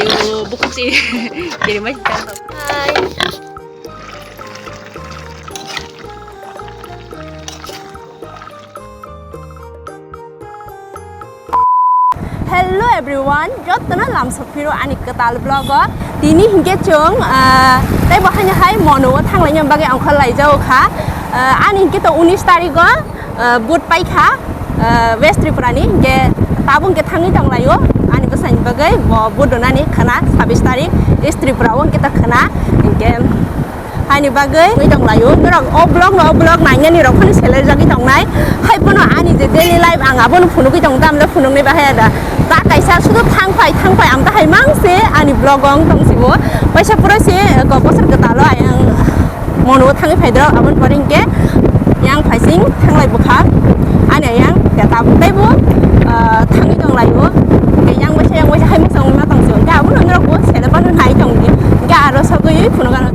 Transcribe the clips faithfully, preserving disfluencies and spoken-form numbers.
Yo, bukuk si. Jadi mai tang tang. Hai. Hello everyone, jotono lamsok phiro ani kwtal vlog o. Tini hinkhe chwng, ah, tei bo haino hai Mono o thanglaina bagwi ongkhor laijao kha. Ah, ani hinkhe to unis tarik o, ah, vote paikha, ah, West Tripura ni, hinkhe tabuk hinkhe thangwi tonglaio ani bwsaini bagwi bo vote ronani khwna sabis tarik East Tripura o hinkhe to khwna hinkhe. Haini bagwi wngwi tonglaio. Norok o vlog no, o vlog nainani rok phano selerjagwi tongnai. Hai phano ani je daily life ang abono phunugwi tongo, tamle phunuknai bahai ada. Ta kaisa sudu thang phai, thang phai, ang ta hai mang se ani vlog o wng tong sibo. Waisa pura se, eh, ko bosor kwtalo ayang Mono o thangwi phai dok, aboni pore hinkhe yang phaising thanglai bwkha. Ani ayang ya tabuk taibo, eh, thangwi tonglaio. Hinkhe yang waisa, yang waisa hai masa wngwi ma tong sibo. Hinkhe abono norok bo sele phano nai tongdi. Hinkhe aro sogwi phunukano.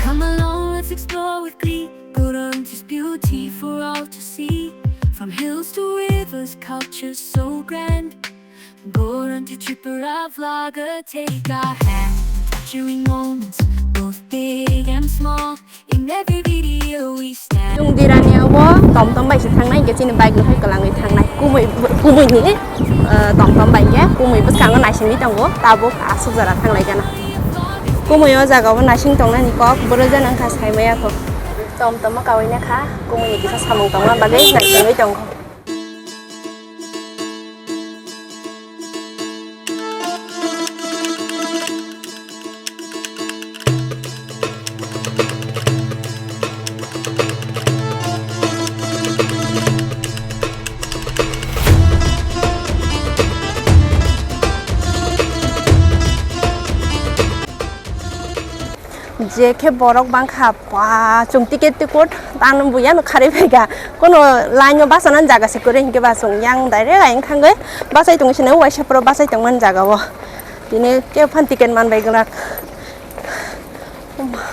Come along, let's explore with glee. Goranti's beauty for all to see. From hills to rivers, cultures so grand. Goranti Tripura vlogger, take our hand. Capturing moments, both big and small. In every video we stand. Chwng Jirania o tom tom bai se thangnai, hinkhe chini bike no hai kwlangwi thangnai. Kumui, kumui ni, eh, tom tom bai hinkhe kumui bwskango naisingwi tongo. Tabuk aswk jora thanglai gana. Kumui o jaga o naising tongnani kok, boro jana wngkha sai maya kho. Tom tom o kawina kha, kumui ni kisa samung tongma bagwi naisingwi tongo. Je khe borok bangkha, ba, chwng ticket tikut tang buya no kharwi phaikha. Kono line o bachana jaga se kwrwi hinkhe ba chwng yang direct ayang thangwi bachai tongwi sinai waisa poro bachai tongmani jaga o. Tini khe phan ticket man bai glak.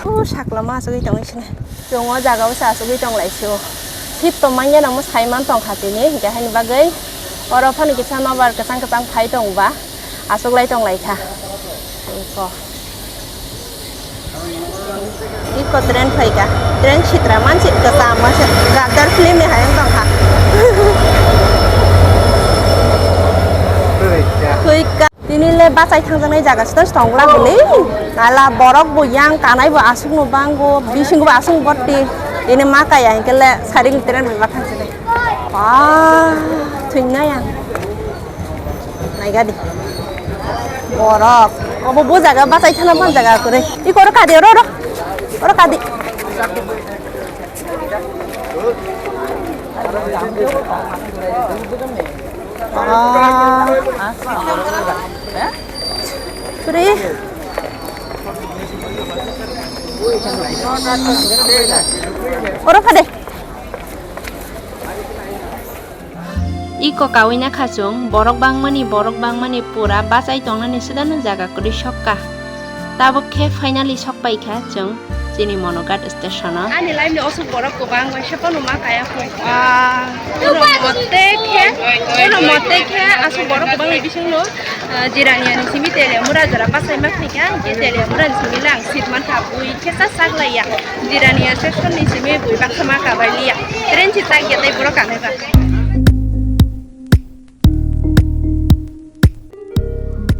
O sakla ma asugwi tongwi sinai. Chwng o jaga o se asugwi tong lai sio. Seat to manya namo sai man tong kha tini, hinkhe haini bagwi oro phano kisa nobar kwchang kwchang phai tong ba asuk lai tong lai kha. Iko. Iko train phai kha. Train sitra mansi kwcham mansi Gaddar film ni hayung tong kha. Thwi kha. Tini le bachai thangjaknai jaga se tong la bwle. Ala borok bo yang kanai bo aswk no bango, bisingo bo aswk botti. Tini ma kaya hinkhe le saring train bai ma thangjaknai. Ah, thwina yang. Nai gadi. Borok. Obo bo jaga bachai thana ban jaga kwrwi. Iko oro kadi, oro, oro. Oro kadi. Ah. Free. Oro phade. Iko kawina kha chwng, borok bangmani, borok bangmani pura bachai tongnani swdano jaga kwrwi sokka. Tabuk khe finally sokpai kha chwng chini Monoghat station o. Ani life ni osuk borok kwbang bai se phano ma kaya kho. Ah, kono mote khe, kono mote khe asuk borok kwbang ni bisingno, ah, Jirania ni simi Teliamura jora bachai ma khaikha, je Teliamura ni simi lang seat man kha bui khe sa sak laiya. Jirania station ni simi bui baksa ma kabai liya. Train si tak ya tei borok kanai ba.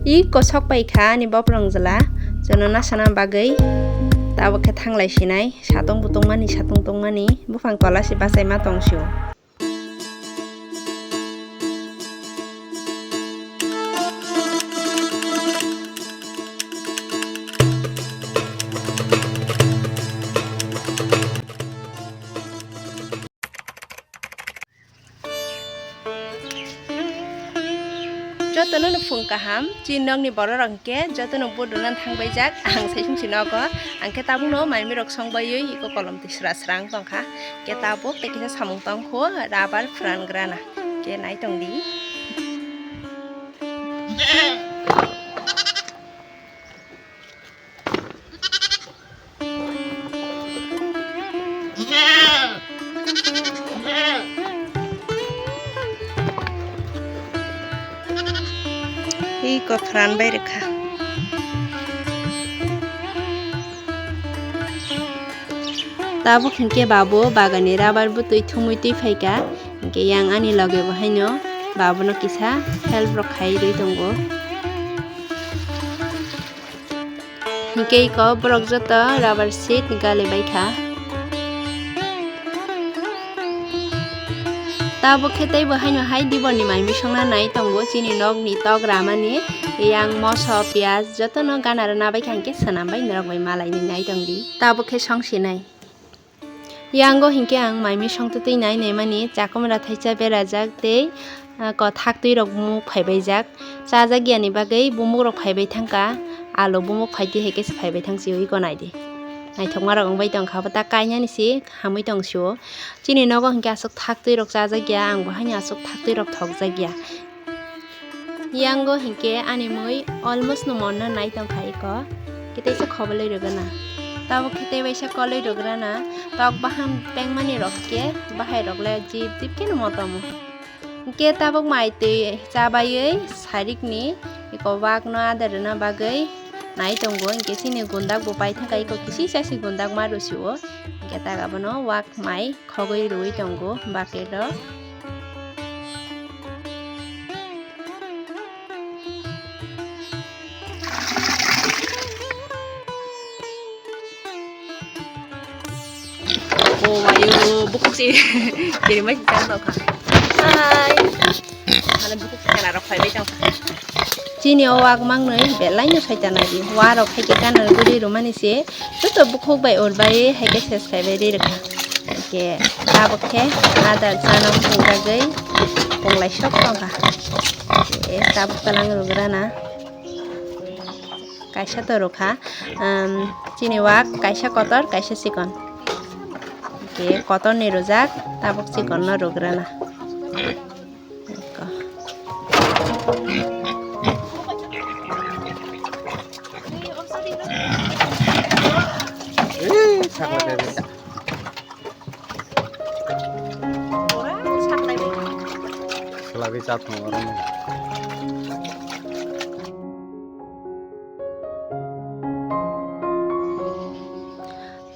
I kosok pai kha ani boprong jwla, jono nasana bagwi tabuk khe thanglai sinai, satung butungmani, satung tungmani, buphang tola se bachai ma tong sio. Jotono no phung kaham, chini nokni borok rok hwnkhe jotono budona thangbaijak, ang sai sung si nogo, ang khe tabukno maimi rok song baiwi iko kolom twi sra sra wng tongkha, khe tabuk tei kisa samung tongkho rabar phwran grana, khe nai tongdi. Tei kothran bai rwkha. Tabuk hinkhe babu bagani rubber bwtwi thumwi twi phaikha, hinkhe yang ani loge bo haino babuno kisa help rok khai rwi tongo. Hinkhe iko borok joto rubber sheet gali baikha. Tabuk khe teibo haino hai diborni mai misongna nai tongo chini nokni tok ramani, yang moso, piyaj jotono gana rwna baikha hinkhe swnam bai norok bai malainwi nai tongdi. Tabuk khe songsinai. Yango hinkhe ang mai misong twtwi nai naimani chakwmra thaisa berajak tei, ah, ko thaktwi rok bumuk phaibaijak. Chajakya ni bagwi bumuk rok phaibai thangkha, alo bumuk phaidi hai khe se phaibai thang sio iko naidi. Naithokma rok wngbai tongkha, abo ta kainani se hamwi tong sio. Chini nogo hinkhe aswk thaktwi rok chajakya, ang bo haino aswk thaktwi rok thokjakya. Yango hinkhe ani mui almost no monno nai tongkha iko. Khe teisa khobolwi rwgana. Tabuk khe tei waisa kolwi rwgrana. Tok baham pengmani rok khe bahai rok le jip jip khe no motomo. Hinkhe tabuk mai twi chabaiwi sarikni iko wakno adar rwna bagwi nai tongo. Hinkhe chini gundak bo paithakha iko kisi sasi gundak ma rwsio. Hinkhe tak abono wak mai khogwi rwui tongo bucket o. O mayo, bukhuk si. Jadi mai tang tau kha. Hai. Mana bukhuk kana rok phai bai tang kha. Chini o wak mangnoi belai no sai tanai di. Wa rok khai khe kana guri rumani se. Joto bukhuk bai or bai hai khe ses khai bai ri rwkha. Hinkhe tabuk khe adar chana phungjagwi punglai sok tongkha. E, tabuk talang rwgrana. Kaisa to rwkha, um, chini wak kaisa kotor, kaisa chikon. Hinkhe kotorni rwjak, tabuk chikonno rwgrana. Salai cha thung oro.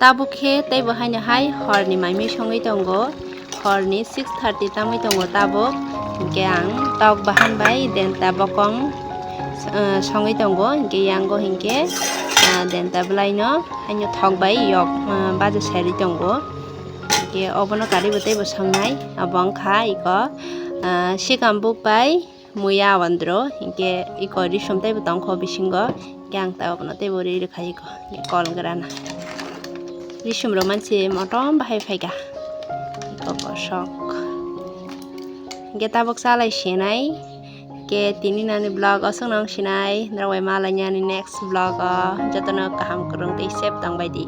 Tabuk khe teibo haino hai horni mai mui songwi tongo, horni six thirty tamwi tongo tabuk, hinkhe ang tok bahan bai denta bokong, ah, songwi tongo, hinkhe yango hinkhe, ah, denta bwlaino haino thok bai yok, ah, baja serwi tongo, hinkhe obono karwi bo teibo songnai, abo wngkha iko, ah, sikam buk bai. Muya wandro, hinkhe iko risum teibo tongkho bisingo, hinkhe ang tabukno teibo ri rwkha iko, hinkhe kol grana. Risum rok manse motom bahai phaikha, iko kosok. Hinkhe tabuk chalai sinai, hinkhe tini nani vlog aswkno wng sinai, norok bai malaini ani next vlog o, jotono kaham kwrwng tei safe tongbai di.